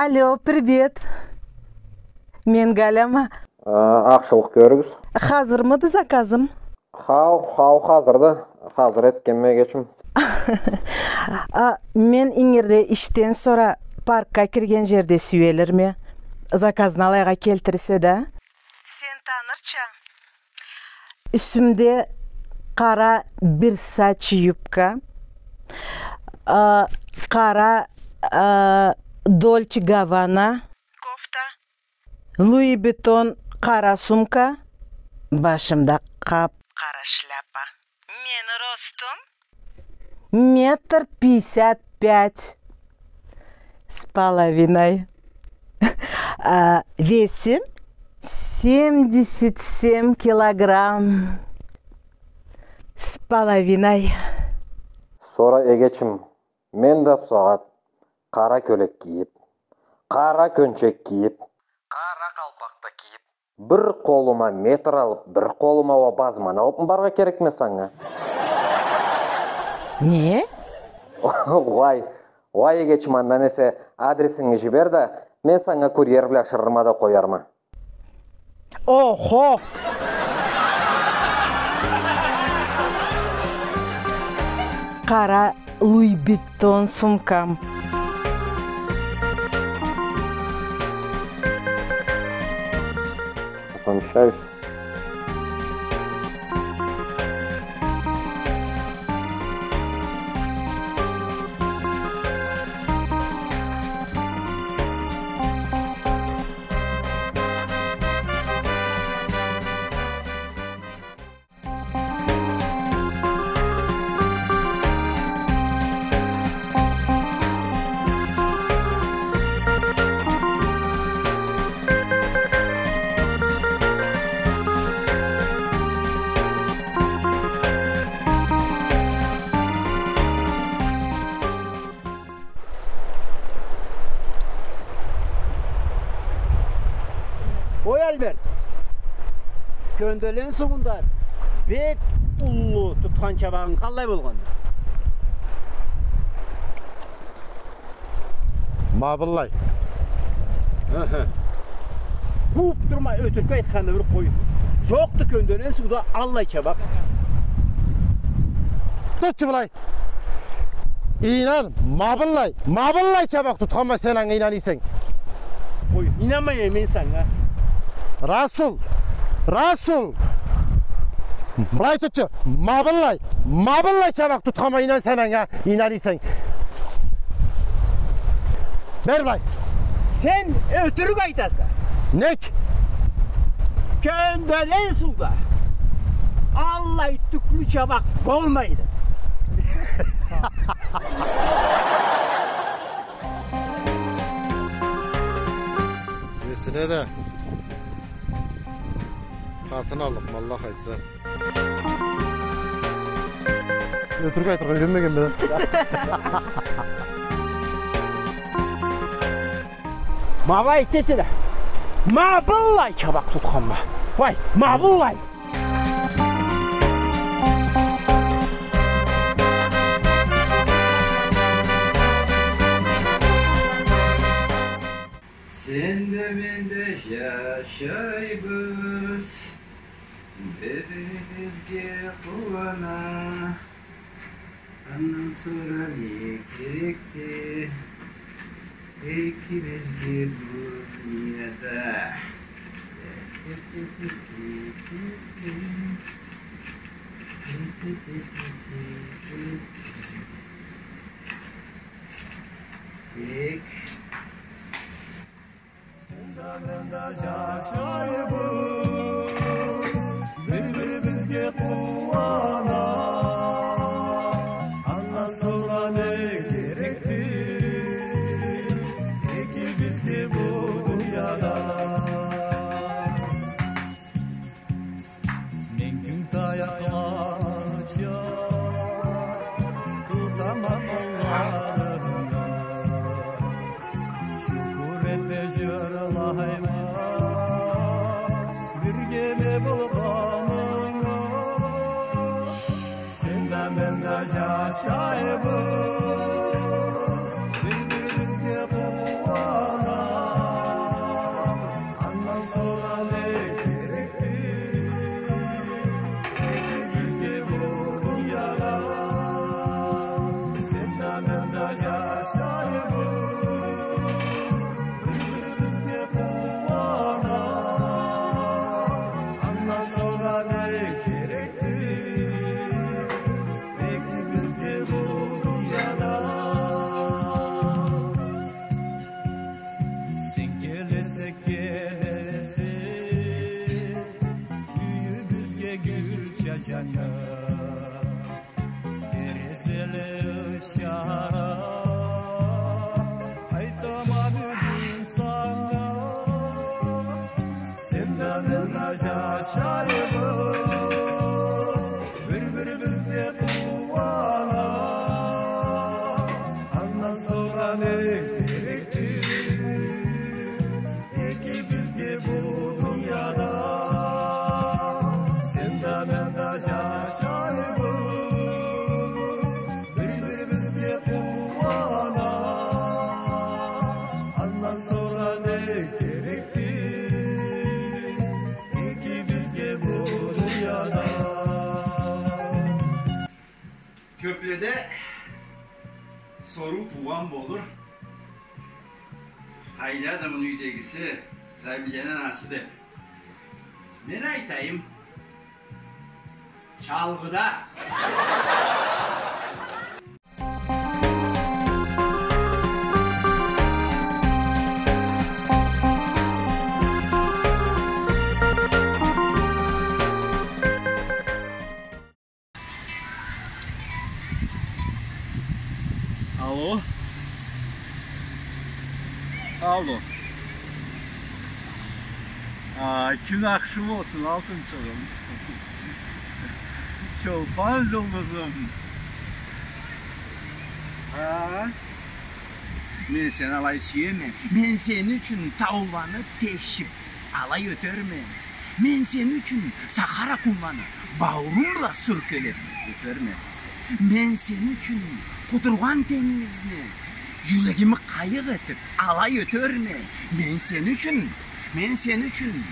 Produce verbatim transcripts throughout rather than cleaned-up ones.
Алло, привет. Мен Галяма. А, ахшылыкъ кёрюгюз. Хазырмыды заказым? Хау, хау, хазырды. Хазыр этгенме, эгечим. А, мен ингирде ишден сора паркга кирген жерде сюелирме. Заказны алайгъа келтирсе да. Сен танырча, юсюмде къара Versace юбка, а, къара, а, Dolce Gabbana кофта, Louis Vuitton къара сумка, башымда къап-къара шляпа. Мени ростум метр пятьдесят пять с половиной. А весим семьдесят семь килограмм с половиной. Сора, эгечим, мен да бусагъат къара кёлек кийип, къара кёнчек кийип, къара къалпакъ да кийип, бир къолума метр алып, бир къолума уа базманы алыпмы барыргъа керекме санга? Не? Уай, уай, эгечим, андан эсе адресинги жибер да, мен санга курьер бла ашырырма да къоярма. Охо! Къара Louis Vuitton сумкам. Помещаюсь. Ой, Альберт, Кёнделен сууунда бек уллу тутхан чабагъынг къаллай болгъанды? Ма быллай. Аха. Къууп турма, ётюрюк айтханны бир къой. Жокъду Кёнделен сууда аллай чабакъ. Тутчу былай. Ийнан, ма быллай, ма быллай чабакъ тутханма, сен анга ийнанырсанг. Къой, ийнанмайма мен санга. Расул, Расул. Былай тутчу, ма быллай, ма быллай чабакъ тутханма, ийнан сен анга, ийнанырсанг. Бер былай. Сен ётюрюк айтаса. Нек? Кёнделен сууда аллай тюклю чабакъ болмайды. Эсине да къатын аллыкъма, Аллах айтса. Ётюрюк айтыргъа юйренмегенме. Ма быллай эсе да. Ма быллай чабакъ тутханма. Уай, ма быллай. Сен да, мен да жашайбыз. Бир-бирибизге къууана, андан сора не керекди экибизге бу дунияда? Эк. Сен да, мен да жашайбыз, бир-бирибизге къууана. Андан сора не керекди экибизге бу дунияда? Мен кюн таякъларча тутама къолларынгы. Шукур эте жырлайма биргеме болгъанынга. Сен да, мен да жашайбыз, бир-бирибизге къууана. Терезеле ышара, айтама бюгюн санга, сен да, мен да жашайбыз, бир-бирибизге къууана. Андан сора не керекди? Экибизге бу дунияда сен да, мен да жашайбыз, бир-бирибизге къууана. Андан сора не керекди экибизге бу дунияда? Кёпледе соруу туугъан болур. Къайдады муну юйдегиси, сабийлени анасы деп. Мен айтайым, чалгъыда. Алло. Алло. А, кюн ахшы болсун, алтынчыгъым. Чолпан жулдузум. А? Мен сени алай сюеме. Мен сени ючюн тауланы тешип алай ётерме. Мен сени ючюн Сахара къумланы бауурум бла сюркелеп ётерме. Мен сени ючюн къудургъан тенгизни жюрегими къайыкъ этип алай ётерме. Мен сени ючюн, мен сени ючюн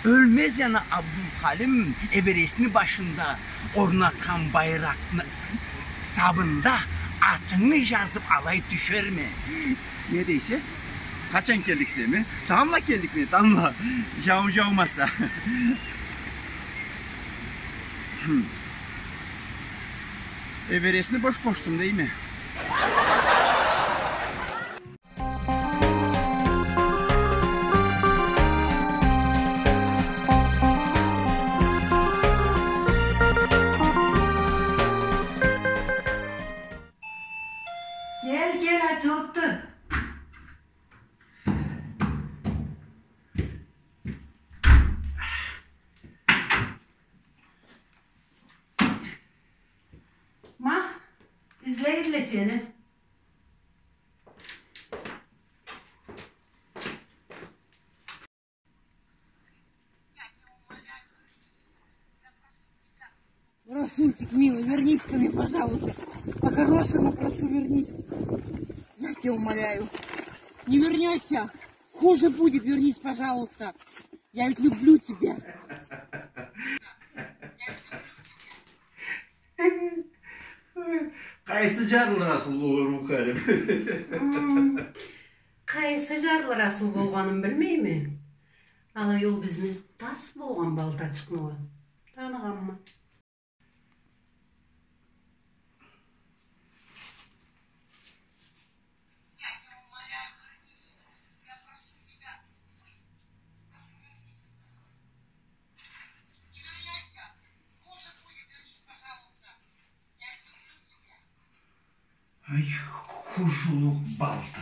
ёлмез жана Абдулхалим Эверестни башында орнатхан байракъны сабында атынгы жазып алай тюшерме. Не дейсе? Къачан келликсе, э? Тамбла келликме, тамбла. Жауун жаумаса. Хм. Эверестни бош къошдум дейме. Кел, кел, ачылыпды. Ма, излейдиле сени. Расульчик, милый, вернись ко мне, пожалуйста. По-хорошему прошу, вернись. Я тебя умоляю. Не вернёшься? Хуже будет, вернись, пожалуйста. Я ведь люблю тебя. Къайсы жарлы Расул болур бу харип? Хм. Къайсы жарлы Расул болгъанын билмейме. Алай ол бизни тас болгъан балтачыкъны уа таныгъанма. Ай, хужулукъ балта.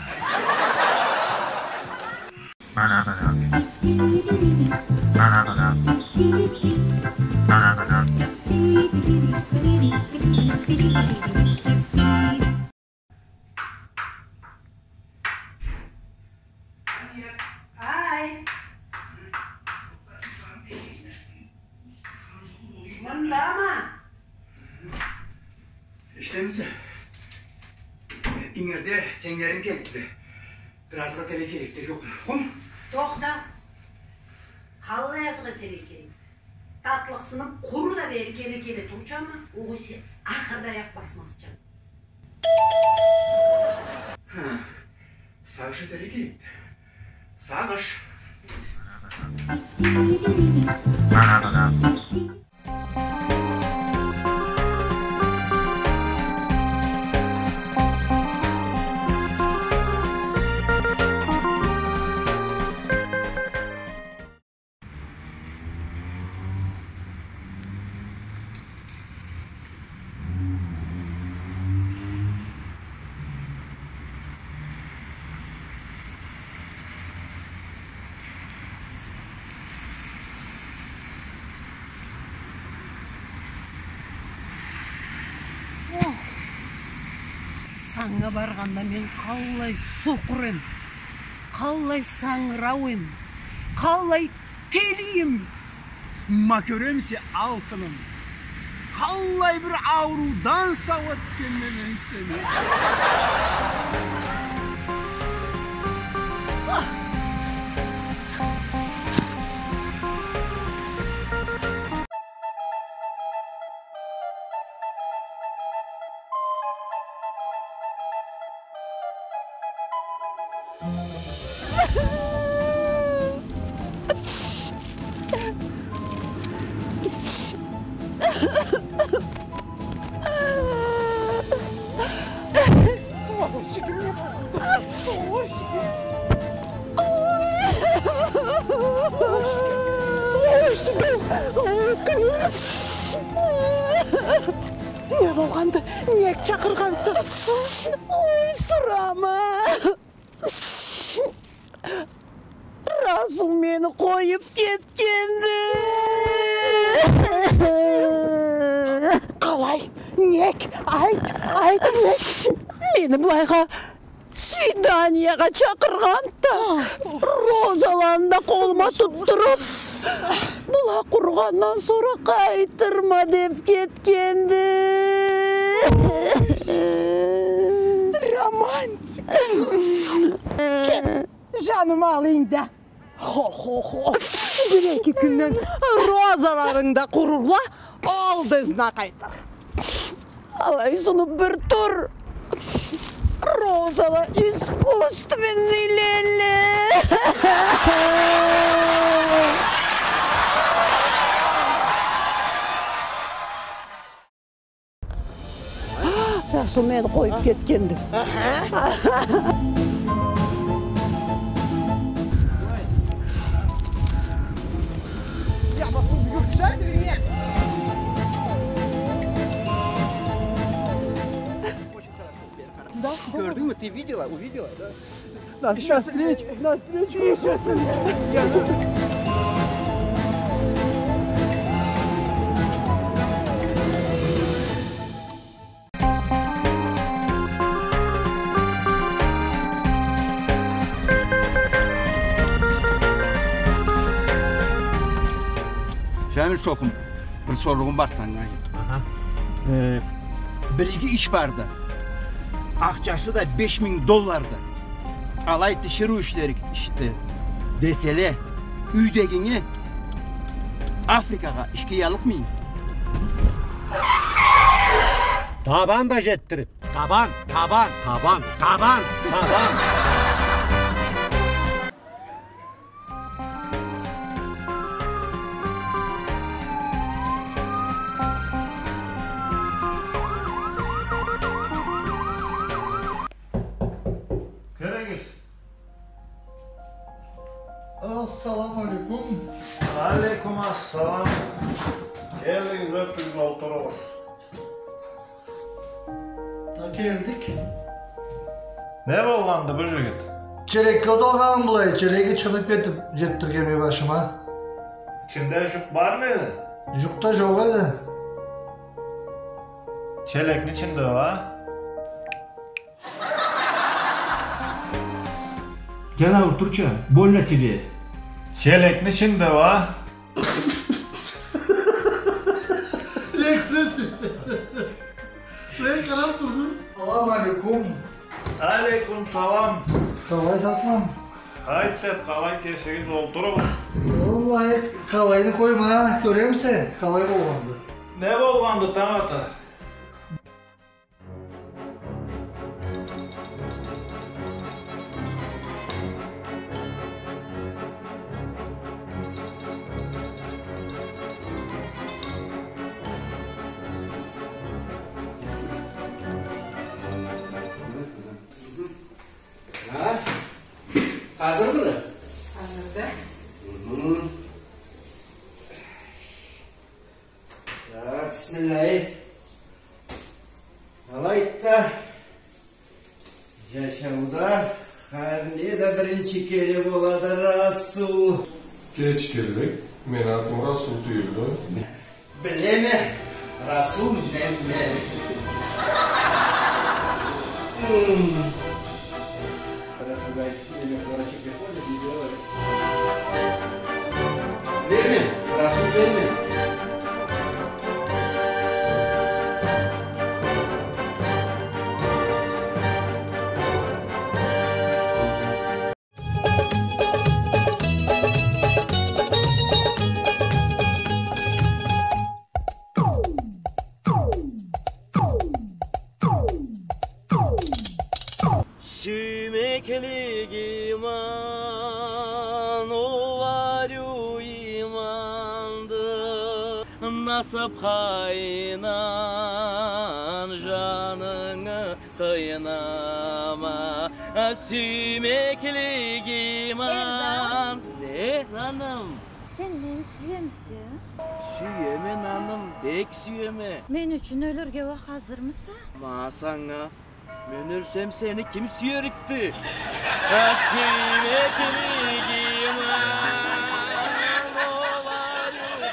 Ай. Мындама. Иштемисе? Ингирде тенглерим келди. Бир азгъа терек керек, терек жокъму? Тохта. Къаллай азгъа терек керек? Татлыкъсынып, къуру да бери келе-келе турча, ма огъесе ахырда аякъ басмазча. Хы. Сагъыш этерге керекди. Сагъыш. Анга баргъанда мен къаллай сокъур эм, къаллай сангырау эм, къаллай тели эм. Ма кёремисе, алтыным, къаллай бир ауруудан сау этгенме мен сени. Ой, сиким, не болду? Ой, сиким. Ой, сиким. Ой, сиким. Ой, ким? Не болгъанды? Нек чакъыргъанса? Ой, сурама. Расул мени къоюп кетгенди. Къалай? Нек? Айт, айт, нек? Мени былайгъа свиданиягъа чакъыргъанды да, розаланы да къолума тутдуруп, была къуругъандан сора къайтырма деп кетгенди. Романтик. Кел, жанымы алайым да. Хо-хо-хо. Бир-эки кюнден розаларынг да къурурла, ол да ызына къайтыр. Алай сунуп бир тур. Розала искусственныйле. Расул мени къоюп кетгенди. Аха. Я вас убью, жаль меня. Да. Кёрдюнгмю, ты видела, увидела, да? Навстречу, навстречу. Шамил шохум, бир сорлугъум барды санга. Аха. Э, бир иги иш барды. Ахчасы да беш минг долларды. Алай тиширыу ишлерик ишди деселе, юйдегинги Африкагъа ишге аллыкъмыйым? Табан да жетдирип. Табан, табан, табан, табан, табан. Киригиз. Ассаламу алейкум. Алейкум ассалам. Келигиз, ётюгюз, олтуругъуз. Да келдик. Не болгъанды бу жигит? Челекге узалгъаным былай, челеги чыгъып кетип, жетдиргенме башыма. Ичинде жукъ бармы эди? Жукъ да жокъ эди. Челекни ичинде уа? Джан, ауруп турча, больно тебе. Челекни ичинде уа? Не кюлесе? Не къарап турдунг? Салам алейкум. Алейкум салам. Къалайсыз, Аслан? Айтды, къалай кесигиз, олтуругъуз. Уаллахи, къалайны къойма, кёремисе, къалай болгъанды. Не болгъанды, танг ата? Хазырмыды? Хазырды. Хы-хы. Так, бисмиллахи. Алайды да, джашауда хар не да биринчи кере болады, Расул. Кеч келдинг. Мени атым Расул тюйюлдю. Билеме, Расул менме. Раз ругает, или врачи приходят, не делают. Берме, Расул, берме. Сюймеклигим ан, ол ариу иманды, насыбха ийнан, жанынгы къыйнама, сюймеклигим ан. Эльдар. Не, наным? Сен мени сюемисе? Сюеме, наным, бек сюеме. Мен ючюн ёлюрге уа хазырмыса? Ма санга. Мен ёлсем, сени ким сюерикди? А сюймеклигим ан, ол ариу.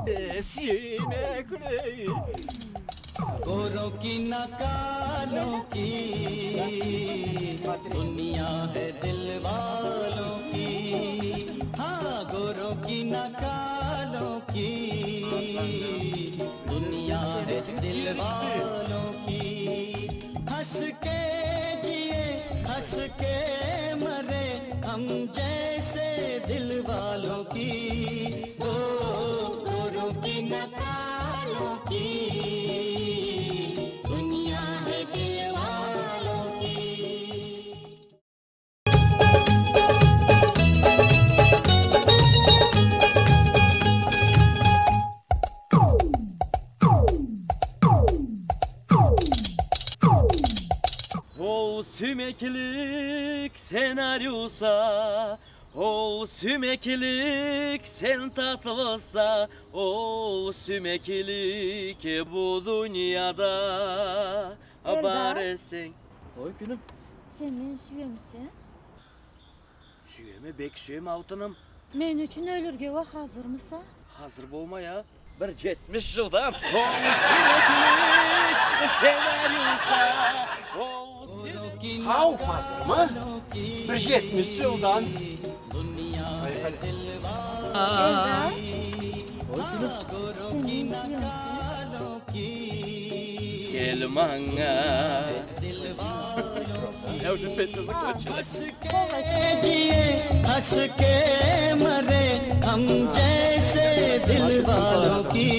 Э, сюймеклик. گوروں کی نہ کالوں کی، دنیا ہے دل والوں کی۔ ہاں، گوروں کی نہ کالوں کی، دنیا ہے دل والوں کی۔ ہنس کے جیے، ہنس کے مرے، ہم جیسے دل والوں کی۔ گوروں کی نہ کالوں کی، دنیا ہے دل والوں کی۔ Ол сюймеклик сен ариуса, ол сюймеклик сен татлыса, ол сюймеклик бу дунияда бар эсенг. Эльдар. Ой, кюнюм. Сен мени сюемисе? Сюеме, бек сюеме, алтыным. Мен ючюн ёлюрге уа хазырмыса? Хазыр болмай а. Бир джетмиш джылдан. Ол сюймеклик сен ариуса, ол сюймеклик. Хау, хазырмы? Бир джетмиш джылдан. Эльдар. Ой, кюнюм. Сен мени сюемисе? Кел манга. Я уже песню закончила. Ханс ке джие, ханс ке маре, хам джейсе дил валон ки,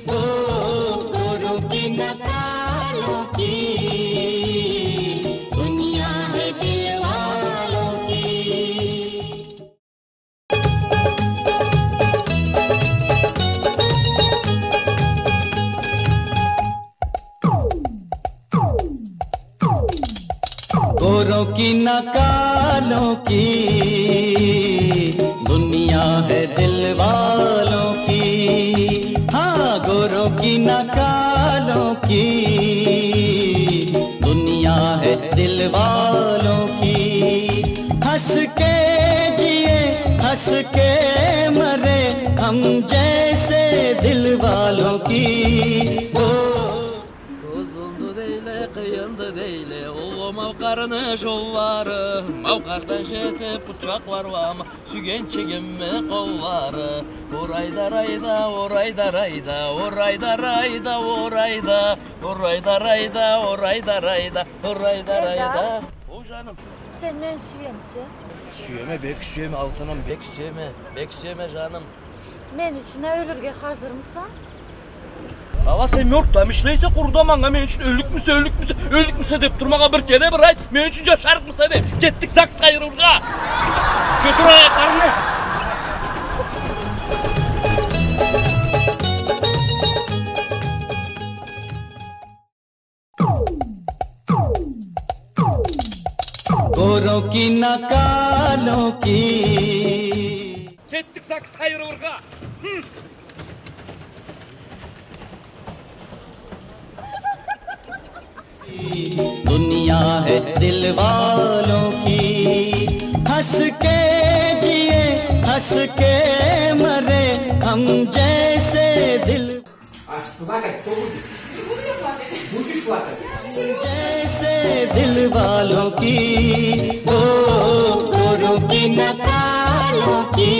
гу-, гуру ки накалон ки, дуния хе дил валон ки. گوروں کی نہ کالوں کی، دنیا ہے دل والوں کی۔ ہاں، گوروں کی نہ کالوں کی، دنیا ہے دل والوں کی۔ ہنس کے جیے، ہنس کے مرے، ہم جیسے دل والوں کی۔ او۔ Узунду дейле, къыйынды дейле, уллу Малкъарны джоллары, Малкъардан джетиб Учакъларгъамы, сюйгенчигимни къоллары. Орайда, райда, орайда, райда, орайда, райда, орайда, орайда, райда, орайда, райда, орайда, райда. Эльдар. О, джаным. Сен мени сюемисе? Сюеме, бек сюеме, алтыным, бек сюеме, бек сюеме, джаным. Мен ючюн а ёлюрге хазырмыса? Ала, сен мёртву да ишлейсе, къуру да манга мен ючюн ёллюкмюсе, ёллюкмюсе, ёллюкмюсе деб турмагъа, бир кере бир айт, мен ючюн джашарыкъмыса деб. Кетдик ЗАГС къайрылыргъа. Кётюр аякъларынгы. گوروں کی نہ کالوں کی۔ Кетдик ЗАГС къайрылыргъа. Хы. دنیا ہے دل والوں کی۔ ہنس کے جیے، हंस के मरे हम जैसे दिल। А плакать кто будет? Будешь плакать? जैसे दिल वालों की, ओ गोरों की ना कालों की।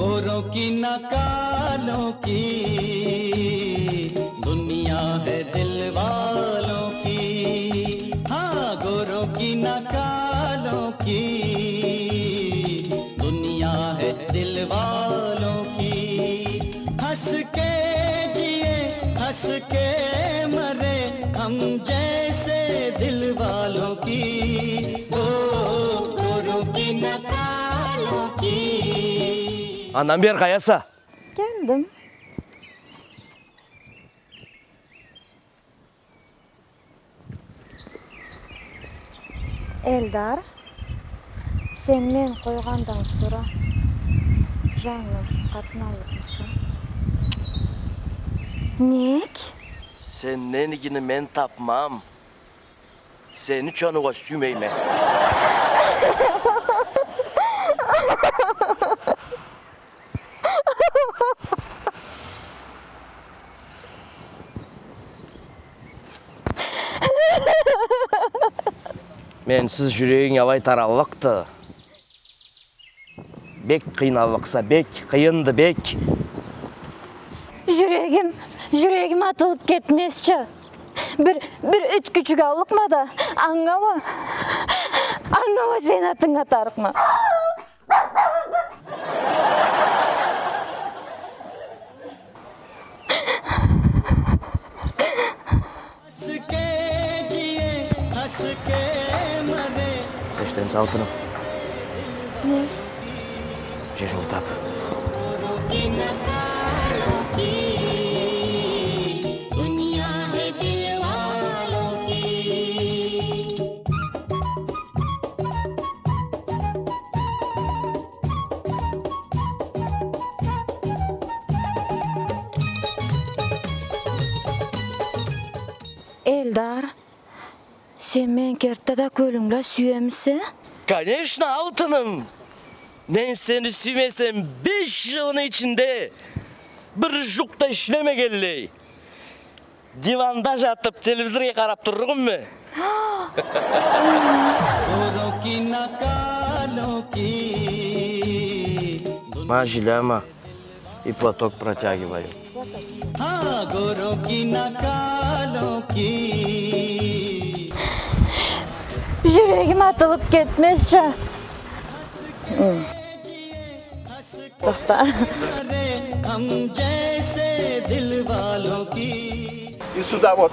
गोरों की ना कालों की दुनिया है दिल वालों की। हाँ, गोरों की ना कालों की दुनिया है दिल वालों की। हंस के जिए, हंस के मरे हम जैसे दिल वालों की, ओ गोरों की ना कालों की। Андан бери къаяса? Келдим. Эльдар, сен мен къойгъандан сора жангы къатын аллыкъмыса? Нек? Сенден игини мен тапмам. Сени чанынга сюймейме. Менсиз жюрегинг алай тараллыкъды. Бек къыйналлыкъса, бек къыйынды, бек. Жюрегим, жюрегим атылып кетмезча. Бир, бир юткючюк аллыкъма да, анга уа, анга уа сени атынгы атарыкъма. Эшитемисе, алтыным? Не? Жеринги тап. Эльдар, сен мени кертда да кёлюнг бла сюемисе? Конечно, алтыным! Мен сени сюймесем, беш жылны ичинде бир жукъ да ишлемегенлей. Диванда жатып, телевизоргъа къарап турлугъумму? Ма жиляма и платок протягиваю. Жюрегим атылып кетмезча. Тохта. И сюда вот.